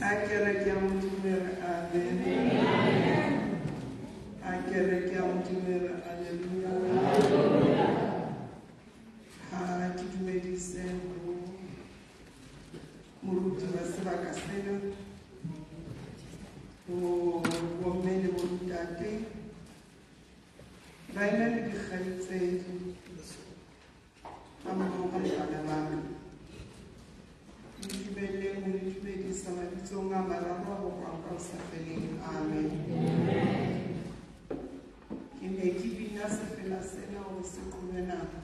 A kereke ya Modimo e re amen. A kereke ya Modimo e re haleluya. Ha ke dumedise ho moruti wa sebaka sena, ho bomme le bontate, baena le dikgaitsedi, ha mmoho le bana ba ka. Ntumelleng ho le dumedisa mabitsong a mararo a bokwang ka ho sa feleng. Amen. Ke ne ke bina sefela sena hore se qhobe nako.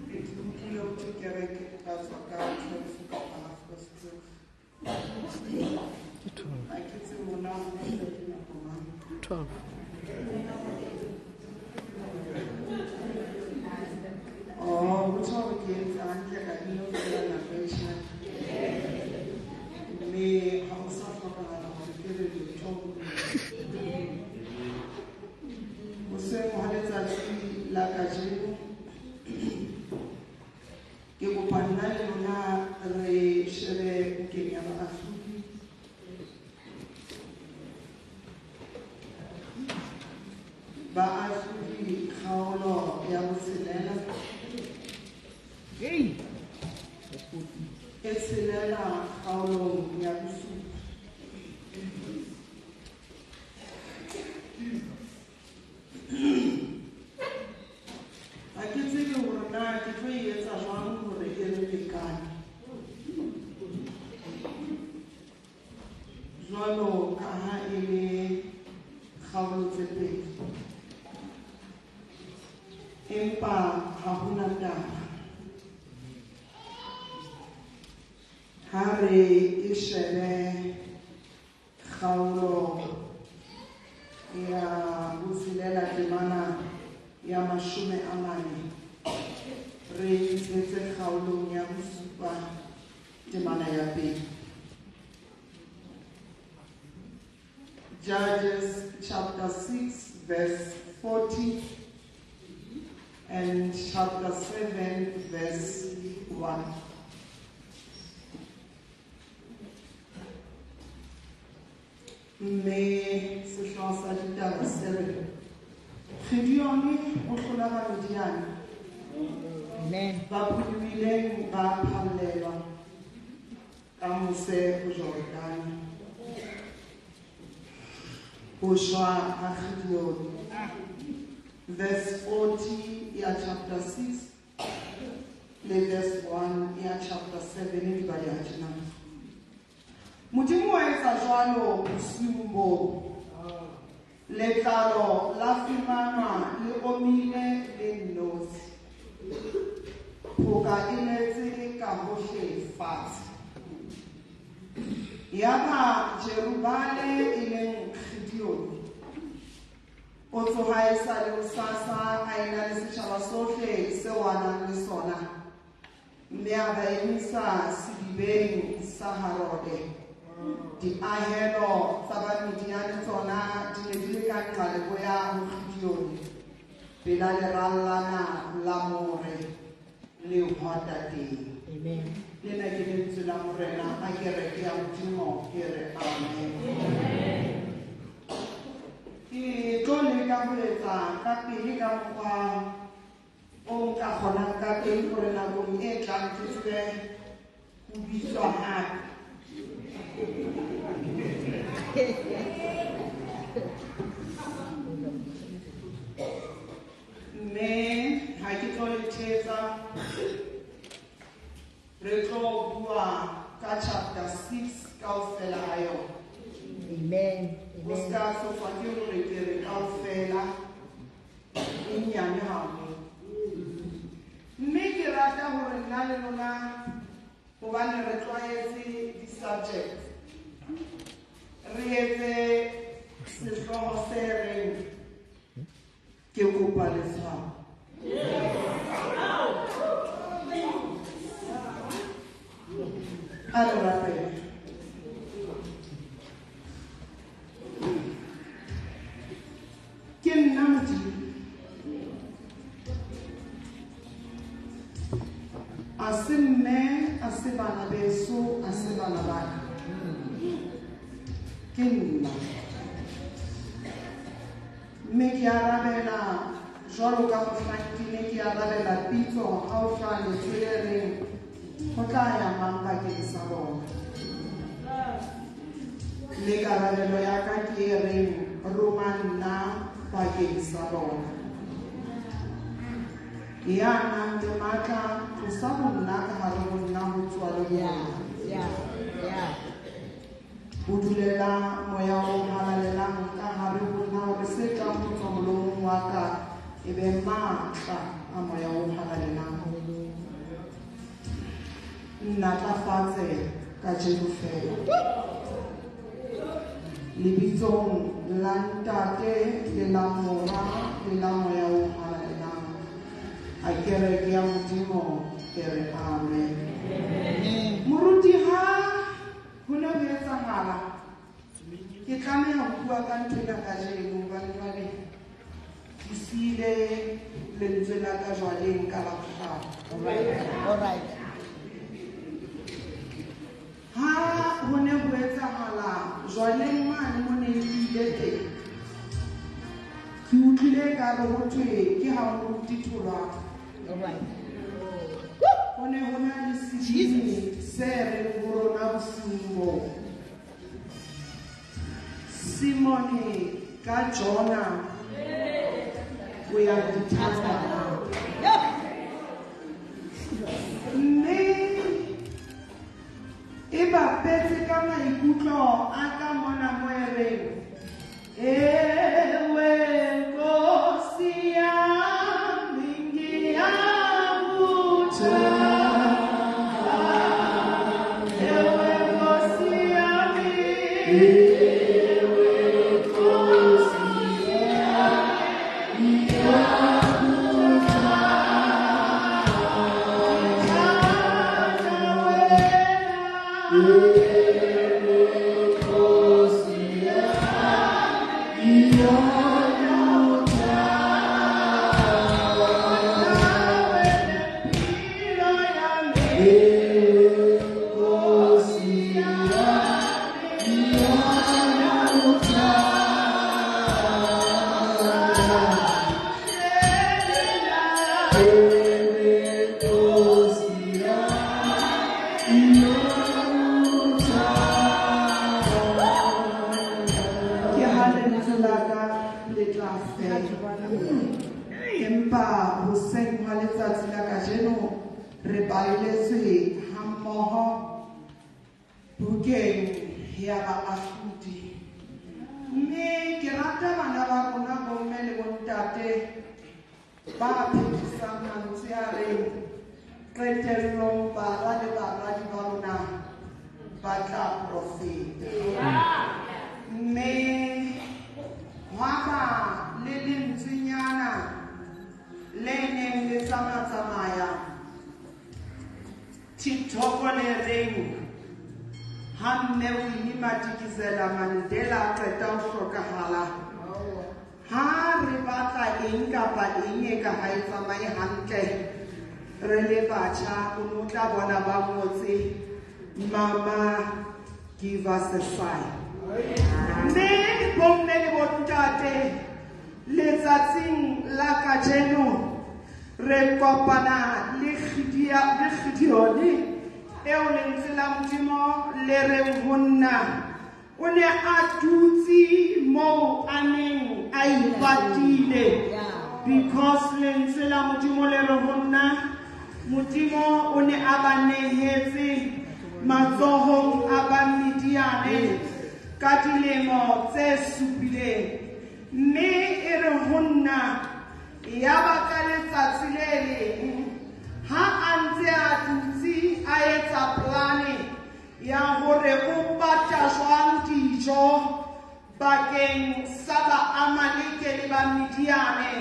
Ke utlwile ho thwe kereke e tla tswa ka 12 kapa 12:30. Ha ke tsebe hore na ho fihla ke nako mang. 12. Oh, ho tjho hore ke entse hantle ka bina ho fihlela nako e tjhaki. Mme ha ho sa hlokahala hore ke re letho ho lona. Hoseng ha letsatsi la kajeno, ke kopa nna le lona re shebe bukeng ya Baahlodi. Baahlodi kgaolo ya botshelela. E tshelela kgaolong ya bosupa. Ha ke tsebe hore na ke tlo e etsa jwang hore e re lekane. Jwalo ka ha e le kgaolo tse pedi. Empa ha hona taba. Ha re e shebe kgaolo ya botshelela temana ya 40, re ntshetse kgaolong ya bosupa temana ya pele. Judges chapter 6 verse 40 and chapter 7 verse 1. Mme sehlooho sa ditaba se re Gideone o hlola Bamidiane. Amen. Ba phonyohileng ba phallelwa ka mose ho Jordane. Ho shwa ha Gideone. Verse 40 ya chapter 6 le verse 1 ya chapter 7 di baleha tjena. Modimo wa etsa jwalo bosiung boo. Letlalo la fumanwa le omile le nnotshi. Phoka e letse ka hohle fatshe. Yaba Jerubale e leng Gideone o tsoha e sa le hosasa a ena le setjhaba sohle seo a nang le sona, mme a ba emisa sedibeng sa Harode. Diahelo tsa Bamidiane tsona di ne di le ka nqa leboya ho Gideone, pela lerallana la More le hwatateng. Amen. Lena ke lentswe la Morena, a kereke ya Modimo e re amen. Ke tlo leka ho etsa ka pele ka mokgwa o nka kgonang ka teng hore nakong e tlang ke tsebe ho bitswa hape. Mme ha ke tlo le thetsa, re tlo bua ka chapter 6 kaofela ha yona. Amen. O ska tshoswa ke hore ke re kaofela e nyane haholo. Mme ke rata hore nna le lona, hobane re tlwaetse di-subjects, re etse sehlooho se reng ke kopa letshwao. A re rapele. Ke nna Modimo. A se mme, a se bana beso, a se bana ba ka. Ke nna. Mme ke arabela jwalo ka mohlang ke ne ke arabela pitso ha o hlaha lentswe le reng ho tla ya mang bakeng sa bona. Mme karabelo ya ka ke e reng roma nna bakeng sa bona. Ya nang le matla tlosa bonna ka hare ho nna ho tswa le bona. Ho dulela moya o halalelang ka hare ho nna hore se tlang ho tswa molomong wa ka e be matla a moya o halalelang. Nnatlafatse kajeno fela. Lebitsong la Ntate le la Mora le la Moya o Halalelang. A kereke ya Modimo e re amen. Moruti ha ho ne ho etsahala, ke tlameha ho bua ka ntho ena kajeno hobane jwale ke siile lentswe la ka jwaleng ka Labohlano. All right. Ha ho ne ho etsahala jwaleng mane mo ne ke ile teng, ke utlwile ekare ho thwe ke ha moruti Tholwana. All right. Ho ne ho na le sebini se reng ho rona bosiung boo. Simone ka Jona o ya dithata. Mme e bapetse ka maikutlo a ka mona mo e reng, Ewe Nkosi yami ngiyakuthanda, ewe Nkosi yami, ewe Nkosi yami ngiyakuthanda wena. Ke ha lentswe la ka le tla fela. Empa hoseng hwa letsatsi la kajeno re baletswe hammoho bukeng ya Baahlodi. Mme ke rata bana ba rona bomme le bontate ba phethisang mantswe a reng qetellong bara le baradi ba rona ba tla profeta. Mme hwa ba le lentswenyana le neng le tsamatsamaya TikTok le reng ha mme Winnie Madikizela Mandela a qeta ho hlokahala, ha re batla eng kapa eng e ka ha e tsamaye hantle re le batjha, o no tla bona ba ngotse Mama give us a sign. Mme bomme le bontate letsatsing la kajeno re kopana le Gideone eo lentswe la Modimo le reng ho nna o ne a dutse moo a neng a ipatile, because lentswe la Modimo le re ho nna Modimo o ne a ba nehetse matsohong a ba Midiane ka dilemo tse supileng. Mme e re ho nna ya ba ka letsatsi le leng ha a ntse a dutse a etsa plane ya hore o pata jwang dijo bakeng sa Baamaleke le ba Midiane,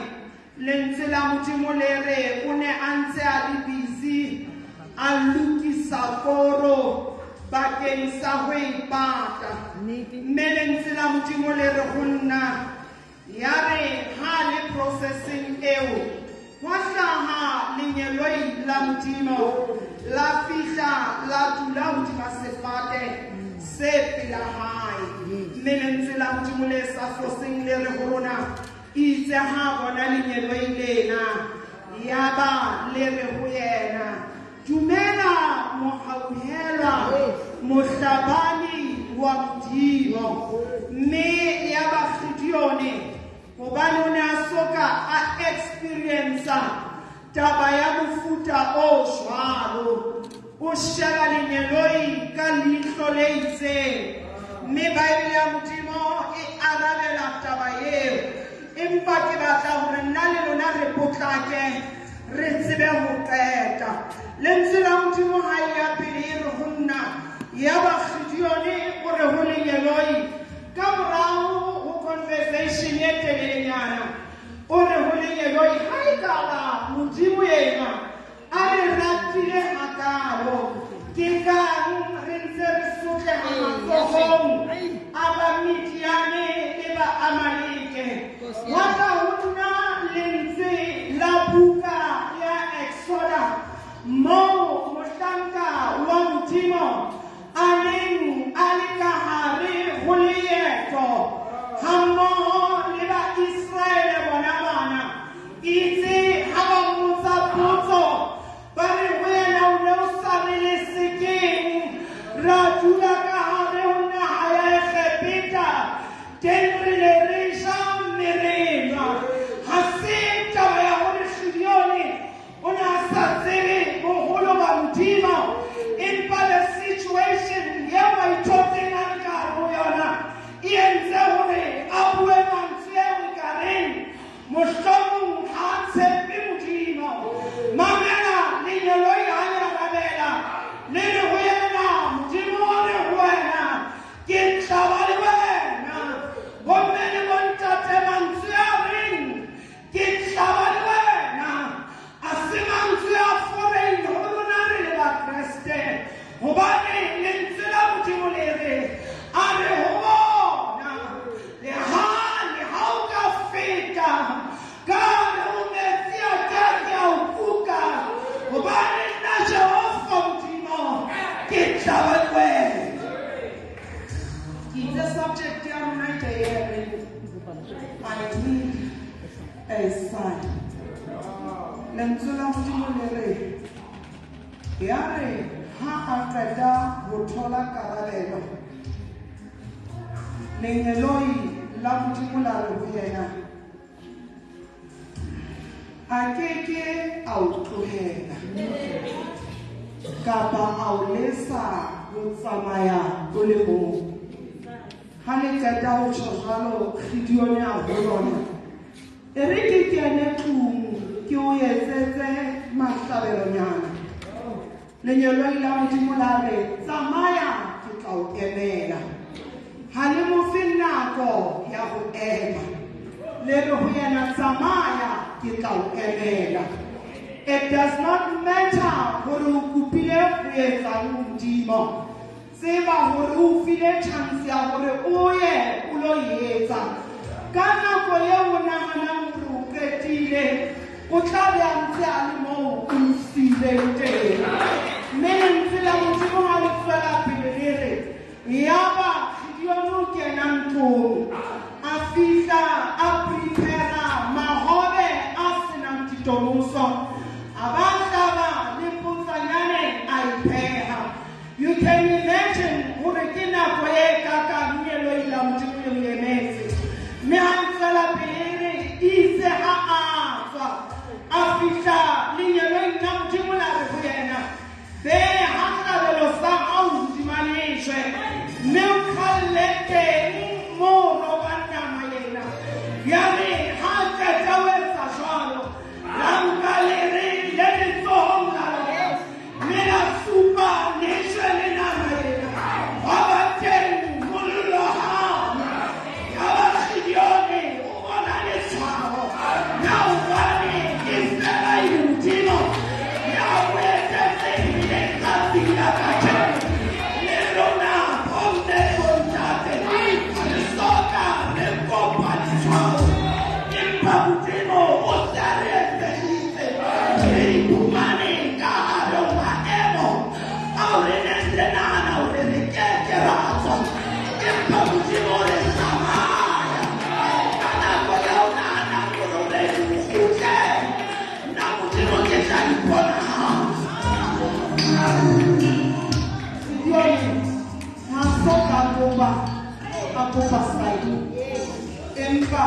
lentswe la Modimo le re o ne a ntse a le busy a lokisa koro bakeng sa ho e pata. Mme lentswe la Modimo le re ho nna ya re ha le processing eo hwa hlaha lengeloi la Modimo la fihla la dula hodima sefate se pela hae. Mme lentswe la Modimo le sa foseng le re ho rona itse ha bona lengeloi lena yaba le re ho yena dumela mohauhelwa mohlabani wa Modimo. Mme yaba Gideone hobane o ne a soka a experience taba ya mofuta o jwalo, o sheba lengeloi ka leihlo le itseng. Mme Bible ya Modimo e arabela taba eo. Empa ke batla hore nna le lona re potlake re tsebe ho qeta. Lentswe la Modimo ha e ya pele e re ho nna yaba Gideone o re ho lengeloi ka morao ho conversation e telelenyana, o re ho lengeloi ha e ka ba Modimo yena a re ratile hakalo, ke kang re ntse re sotleha matsohong a ba Midiane le ba Amaleke? Wa tla ho nna lentswe la buka ya Exoda moo mohlanka wa Modimo a neng a le ka hare ho leeto hammoho le ba Iseraele bona bana. Itse ha ba mmotsa potso ba re ho yena o ne o sa re le sekeng ra dula ka hare ho naha ya Egepeta, teng re ne re ja mme re nwa. Ha se taba ya hore Gideone o ne a sa tsebe boholo ba Modimo, empa the situation eo a ithotseng a le ka hare ho yona e entse hore a bue mantswe eo nkareng mohlomong ha a tshepe Modimo. Mamela lengeloi ha le arabela le re ho yena Modimo o re ho wena ke tla ba le wena. Bomme le bontate mantswe a reng ke tla ba le wena a se mantswe a foreign ho rona re le Bakreste, hobane lentswe la Modimo le re a re ho bona le ha o ka feta ka re ho metsi a ka ke a o kuka, hobane nna Jehova Modimo ke tla ba le wena. Ke itse subject ya rona ke e reng I need a sign. Lentswe la Modimo le re ya re ha a qeta ho thola karabelo, lengeloi la Modimo la re ho yena a ke ke a o tlohela kapa a o lesa ho tsamaya o le mong. Ha le qeta ho tjho jwalo, Gideone a ho lona e re ke kene tlung ke o etsetse mahlabelonyana. Lengeloi la Modimo la re tsamaya ke tla o emela. Ha le mo fe nako ya ho ema, le re ho yena tsamaya ke tla o emela. It does not matter hore o kopile ho etsang Modimo, tseba hore o file chance ya hore o ye o lo etsa. Ka nako eo o nahanang hore o qetile, o tla be a ntse a le moo o siileng teng. Mme lentswe la Modimo ha le tswela pele le re yaba Gideone o kena ntlong a fihla a prepare mahobe a senang ditomoso, a ba hlaba le potsanyane a e pheha. You can imagine hore ke nako e kakang lengeloi la Modimo le mo emetse. Mme ha le tswela pele re itse ha a tswa a fihla lengeloi la Modimo la re ho yena beha hlabelo sa kopa a kopa sign. Empa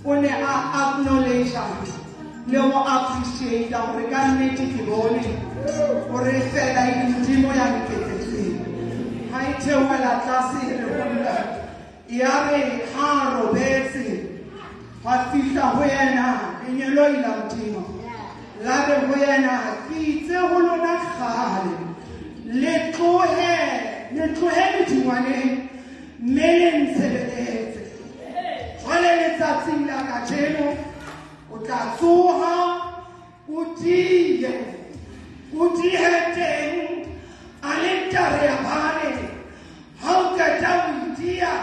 o ne a acknowledge le ho appreciate hore ka nnete ke bone hore fela e le Modimo ya nketsetseng. Ha e theohela tlase e re ho nna, ya re ha a robetse hwa fihla ho yena lengeloi la Modimo la re ho yena, ke itse ho lona kgale le tlohe medingwaneng mme le ntshebeletse. Jwale letsatsing la kajeno o tla tsoha o tiye teng aletare ya Baale. Ha o qeta ho itiya,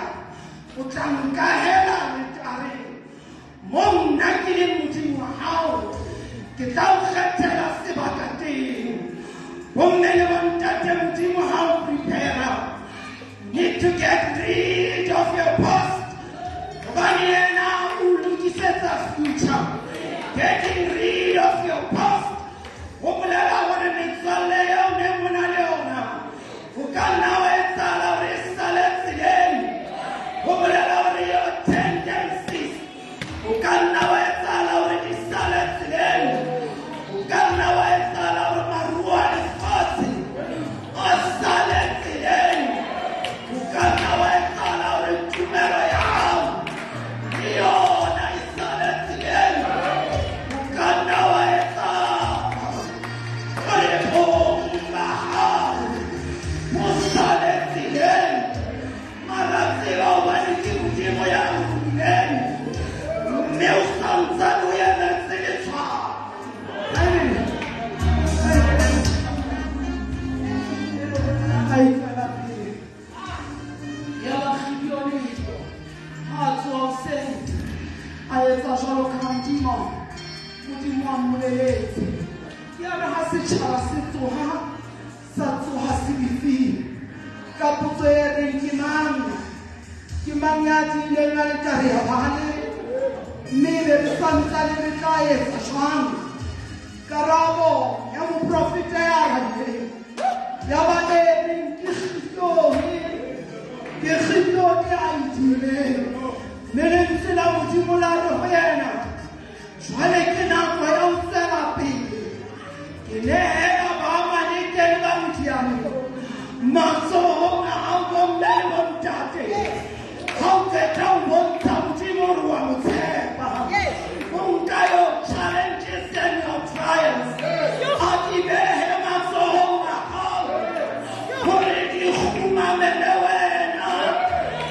o tla nkahela aletareng moo nna ke leng Modimo wa hao, ke tla o kgethela sebaka teng. Bomme le bontate, Modimo ha o prepare, need to get rid of your past. Hobane yena o lokisetsa future. Getting rid of your past ho bolela hore metswalle eo neng o na le yona ho ka nna wa etsahala hore e sale tseleng. Ho bolela hore your tendencies ho ka nna wa etsahala hore di sale tseleng. Ho ka nna wa etsahala hore maruo a lefatshe a sale tseleng. Ho ka nna wa etsahala hore tumelo ya hao le yona e sale tseleng. Ho ka nna wa etsahala hore bong ba hao bo sale tseleng. Mara tseba hobane ke Modimo ya o romileng, mme o santsane o emetse letshwao. Amen. A itswela pele. Yaba Gideone ha a tsoha hoseng, a etsa jwalo ka Modimo. Modimo a mmoleletse. Yare ha setjhaba se tsoha, sa tsoha se befile ka potso e reng ke mang? Ke mang ya tiileng aletare ya Baale? Mme be re santsane re tla etsa jwang? Karabo ya moprofeta ya arabileng ya ba e reng ke Gideone a itileng. Mme lentswe la Modimo la re ho yena, jwale ke nako ya ho tswela pele. Ke nehela Baamaleke le Bamidiane matsohong a hao, bomme le bontate. Ha o qeta ho bontsha Modimo hore wa mo tshepa, o nka your challenges and your trials, a di behe matsohong a hao hore di kgumamele wena,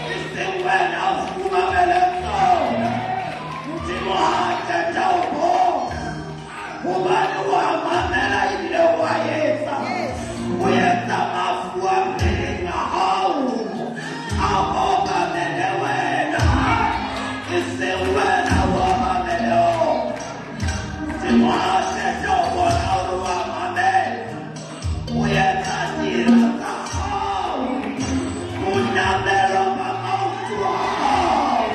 e seng wena o kgumamele tsona. Modimo ha a qeta ho bona hobane wa mamela ebile wa etsa, o etsa mafu a mmeleng a hao a obamele wena, e seng wena o obamele ona. Modimo ha a qeta ho bona hore wa mamela, o etsa dira tsa hao bonamelo ba maoto a hao.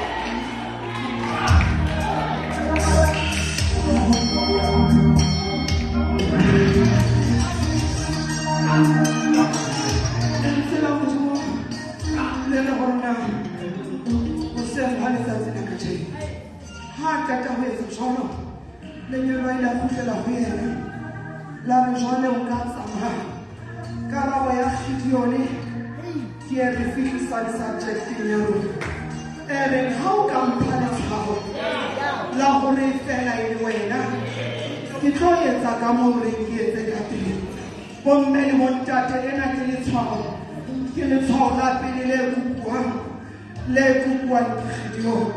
Lentswe la Modimo le re ho rona hoseng ha letsatsi la kajeno. Ha a qeta ho etsa jwalo, lengeloi la kgutlela ho yena la re jwale o ka tsamaya. Karabo ya Gideone ke e re fihlisa le subject-eng ya rona e reng ha o ka mpha letshwao la hore fela e le wena, ke tlo etsa ka moo reng ke etse ka teng. Bomme le bontate, lena ke letshwao, ke letshwao la pele le kopuwang, le kopuwang ke Gideone.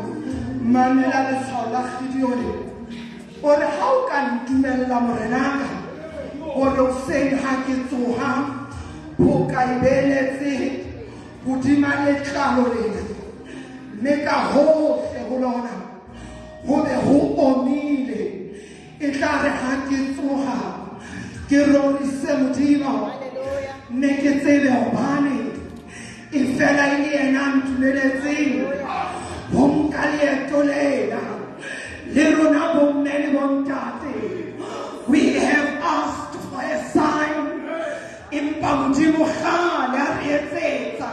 Mamela letshwao la Gideone. O re ha o ka ntumella morenaka hore hoseng ha ke tsoha phoka e beletse hodima letlalo lena, mme ka hohle ho lona ho be ho omile, e tla re ha ke tsoha ke rorise Modimo, mme ke tsebe hobane e fela e le yena a ntumeletseng ho nka leeto lena. Le rona bomme le bontate, we have asked for a sign, empa Modimo kgale a re etsetsa.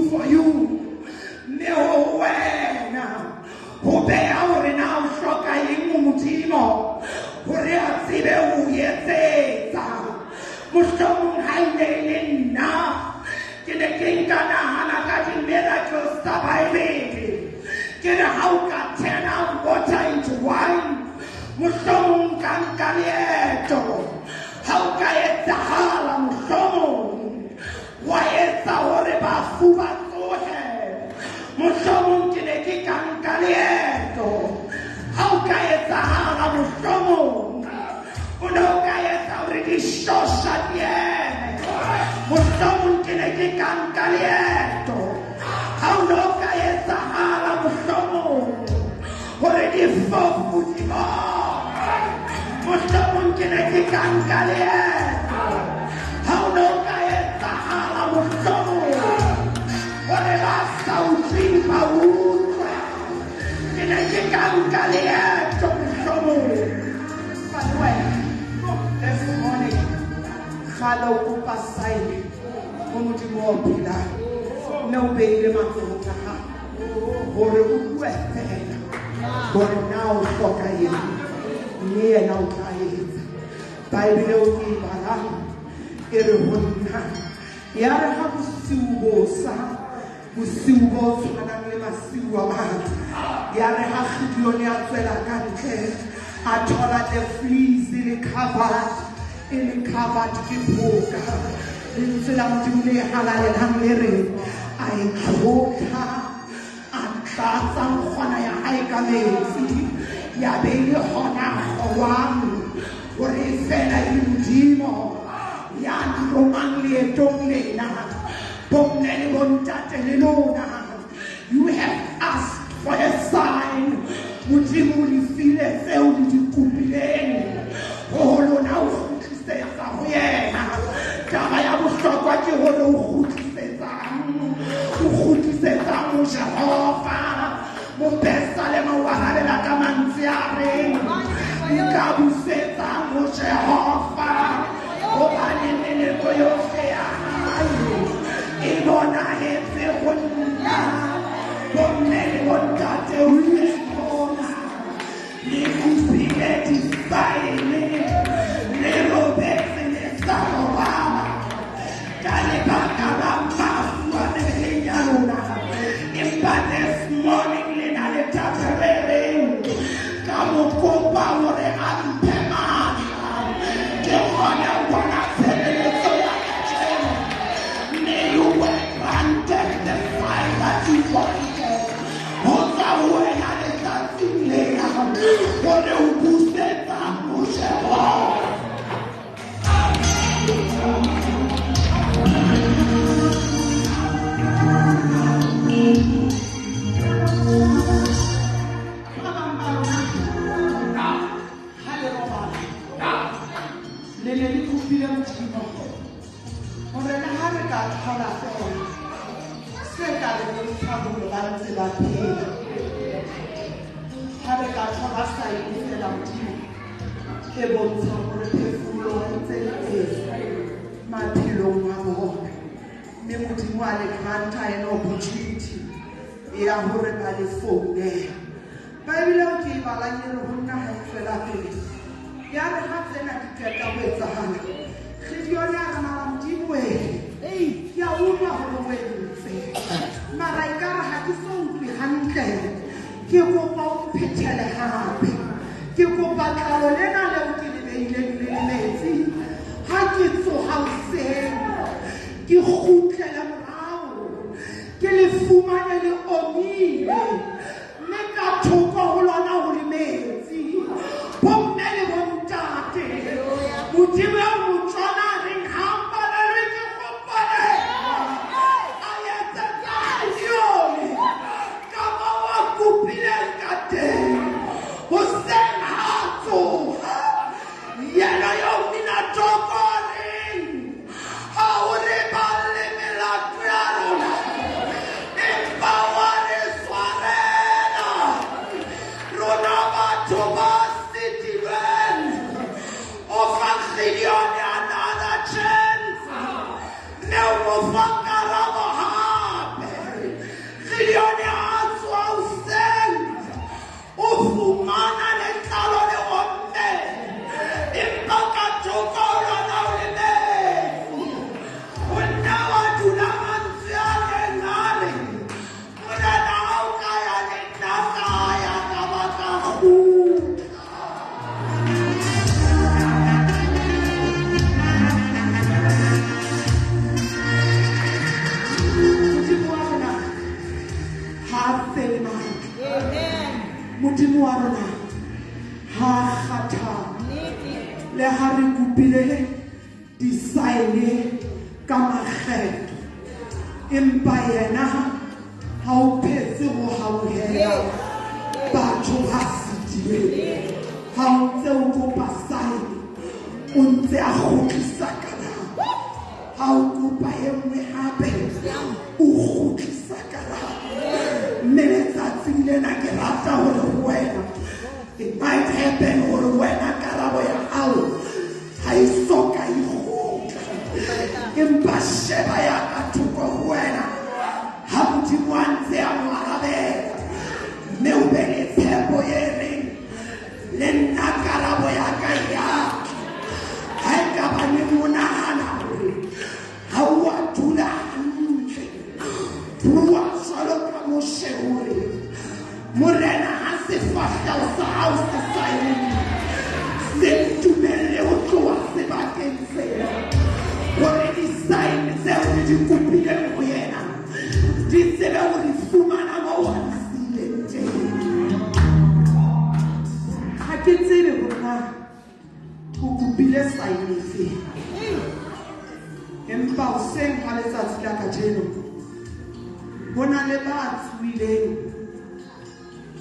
do for you. Mme ho wena ho beha hore na o hloka eng ho Modimo hore a tsebe ho etsetsa. Mohlomong ha e ne e le nna ke ne ke nka nahana ka di-miracles tsa Baebele. Ke re ha o ka turn water into wine, mohlomong ka nka leeto. Ha o ka etsahala mohlomong wa etsa hore bafu ba tsohe, mohlomong ke ne ke ka nka leeto. Ha o ka etsahala mohlomong o ne o ka etsa hore dishosha di eme, mohlomong ke ne ke ka nka leeto. Ha o ne o ka etsahala mohlomong hore difofu di bone, mohlomong ke ne ke ka nka leeto. Ha o ne o ka etsahala mohlomong hore ba sa utlweng ba utlwe, ke ne ke ka nka leeto mohlomong. But wena this morning kgale o kopa sign ho Modimo o phelang, mme o beile matsohong a hao hore o bue fela hore na o hloka eng, mme yena o tla etsa. Baebele o ke e balang e re ho nna ya re ha bosiu bo sa, bosiu bo tshwanang le masiu a batho, ya re ha Gideone a tswela ka ntle a thola the fleece e le covered, e le covered ke phoka. Lentswe la Modimo le halalelang le re a e tlhotlha, a tlatsa nkgwana ya hae ka metsi, ya be e le hona kgolwang hore fela e le Modimo ya nromang leetong lena. Bomme le bontate le lona, you have asked for a sign. Modimo o le file tseo le di kopileng ho lona, o kgutlisetsa ho yena. Taba ya bohlokwa ke hore o kgutlisetsang, o kgutlisetsang ho Jehova. Mopesalema o arabela ka mantswe a reng, nka busetsang ho Jehova hobane melemo yohle ya hae e bonahetse ho nna. Bomme le bontate o ile mona le kopile disaene, le robetse le sa robala ka lebaka la mafu a mebeleng ya lona. Empa this morning le na le thapelo e reng, ka mo kopa hore a mphe matla ke kgone ho bona tshebeletso ya kajeno. May you were granted the sign that you wanted. Ho tswa ho wena letsatsing lena hore o busetsa ho Jehova. Ba bang ba lona ha le robala le ne le kopile Modimo hore le ha re ka thola fela se ka re bontshang hore ba ntse ba phela, ha re ka thola sign fela Modimo e bontshang hore phefumoloho e ntse le teng maphelong a bona. Mme Modimo a le granta an opportunity ya hore ba le founela. Baebele eo ke e balang e re ho nna ha e tswela pele, ya re ha tsena di qeta ho etsahala, Gideone a re mara Modimo e, ke a utlwa hore o entse, mara ekare ha ke so utlwe hantle, ke kopa o mphethele hape. Ke kopa tlalo lena leo ke le beileng le le metsi, ha ke tsoha hoseng ke kgutlele morao ke le fumane le omile, mme ka thoko ho lona ho le metsi. Bomme le bontate, Modimo eo Motswana a reng ha mpalelwe ke kgopolelwa, a etsetsa Gideone ka moo a kopileng ka teng. Hoseng ha a tsoha, yena eo mmina thoko a reng ha o reballe melato ya rona, empa wa re tshwarela rona batho ba sitilweng. O fa Gideone another chance, mme o mo fa karabo hape. Disaene ka makgetlo, empa yena ha o phetse ho hauhela batho ba sitileng. Ha o ntse o kopa saene, o ntse a kgutlisa karabo. Ha o kopa e nngwe hape, o kgutlisa karabo. Mme letsatsing lena ke rata hore ho wena, it might happen hore wena karabo ya hao ha e soka e kgutla, empa sheba ya ka thoko ho wena ha Modimo a ntse a mo arabela, mme o be le tshepo e reng le nna karabo ya ka e a tla. Ha e ka ba neng o nahana hore ha o a dula hantle, bua jwalo ka Moshe hore Morena ha sefahleho sa hao se sa eme, se ntumelle ho tloha sebakeng sena, hore disaene tseo re di kopileng ho yena di tsebe ho re fumana moo a di siileng teng. Ha ke tsebe hore na o kopile saene efe, empa hoseng ha letsatsi la kajeno ho na le ba tsoileng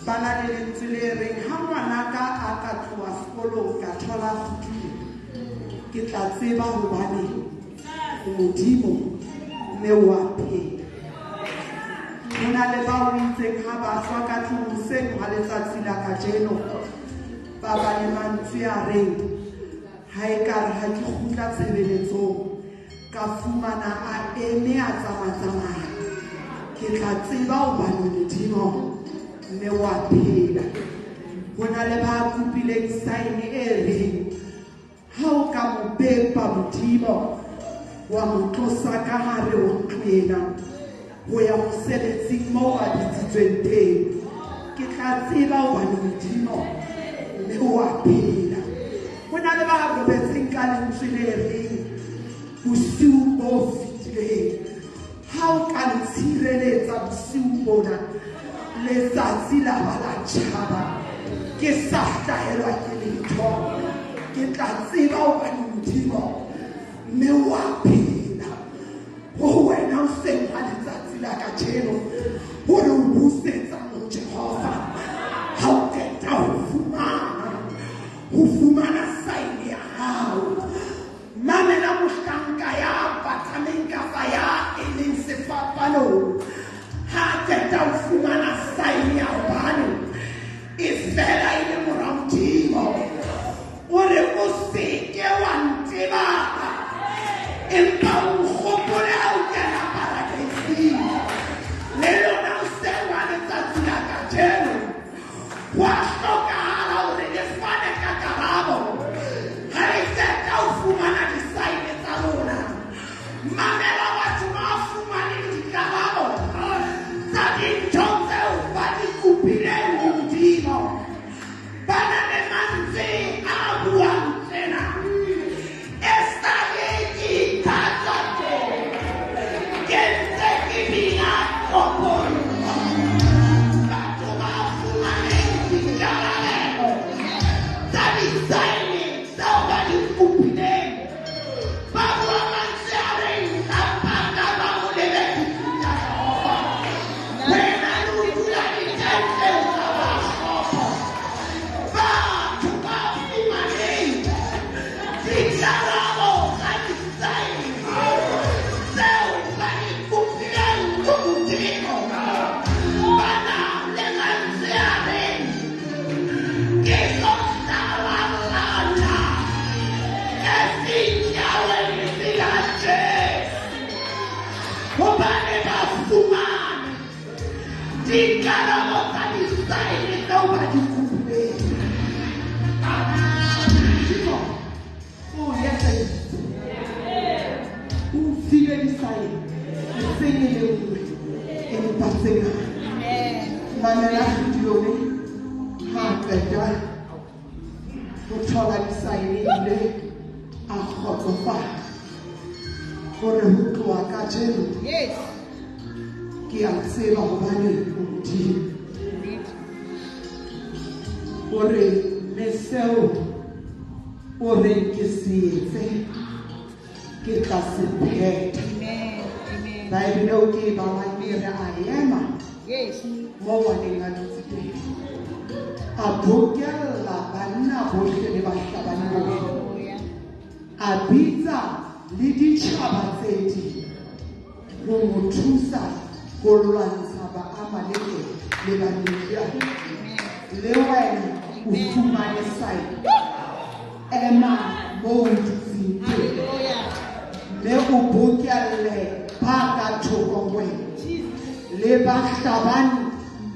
ba na le lentswe le reng ha ngwanaka a ka tloha sekolong ka thola kgutlile, ke tla tseba hobane o Modimo mme o a phela. Ho na le ba o itseng ha ba tswa ka tlung hoseng ha letsatsi la kajeno, ba ba le mantswe a reng ha ekare ha ke kgutla tshebeletsong ka fumana a eme a tsamatsamaya, ke tla tseba hobane Modimo mme wa phela. Ho na le ba kopileng saene e reng ha o ka mo bepa Modimo wa mo tlosa ka hare ho ntlo ena ho ya mosebetsing moo a bitsitsweng teng, ke tla tseba hobane Modimo mme wa phela. Ho na le ba robetseng ka lentswe le reng bosiu bo fetileng ha o ka ntshireletsa bosiu bona, letsatsi la ba la tjhaba ke sa hlahelwa ke letho, ke tla tseba hobane Modimo mme wa phela. Ho wena hoseng ha letsatsi la kajeno hore o busetsa ho Jehova ha o qeta ho fumana saene ya hao. Mamela mohlanka ya patameng kapa ya e leng sefapanong ha qeta ho fumana saene ya hobane e fela e le mora Modimo, o re o seke wa ntebala, empa o nkgopole ha o kena paradeising. Le lona hoseng ha letsatsi la kajeno ho a hlokahala hore le fane ka karabo ha le qeta ho fumana disaene tsa lona. Mamela batho ba fumaneng dikarabo tsa dintho tseo ba di kopileng ho Modimo. Ba na le mantswe a buang tjena: esale ke ithatsa teng, ke ntse ke bina koporo. Batho ba fumaneng dikarabelo tsa disaene tseo ba di kopileng ba bua mantswe a reng lampa ba mo lebetse ya Jehova. Wena le o dula ditenteng tsa ba kgopo. Batho ba fumaneng dikarabo tsa disaene tseo ba di kopileng ho Modimo ba na le mantswe a reng ke tlo hlalalana ezinyaweni zikaJesu, hobane ba fumane dikarabo tsa disaene tseo ba di kopileng. Modimo o etseditse, o file disaene eseng e le nngwe empa tse ngata. Mamela Gideone ha a qeta ho thola disaene ebile a kgotsofala hore ho tloha kajeno ke a tseba hobane o Modimo. Hore mme seo o reng ke se etse ke tla se phetha. Bible eo ke e balang e re a ema mo ngwaneng a dutse teng, a bokella banna bohle le bahlabani bohle, a bitsa le ditjhaba tse ding ho mo thusa ho lwantsha Baamaleke le Bamidiane. Le wena o fumane sae, ema moo o dutseng teng, mme o bokelle ba ka thoko ho wena le bahlabani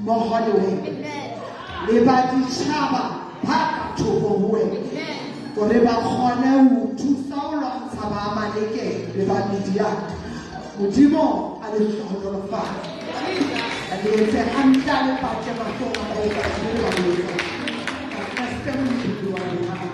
mmoho le wena le ba ditjhaba ba ka thoko ho wena, hore ba kgone ho thusa ho lwantsha Baamaleke le Bamidiane. Modimo a le hlohonolofatse, a le etse hantle, a le pate mahlong a baetsadile le ba boletsang. Kreste Modimo wa rona.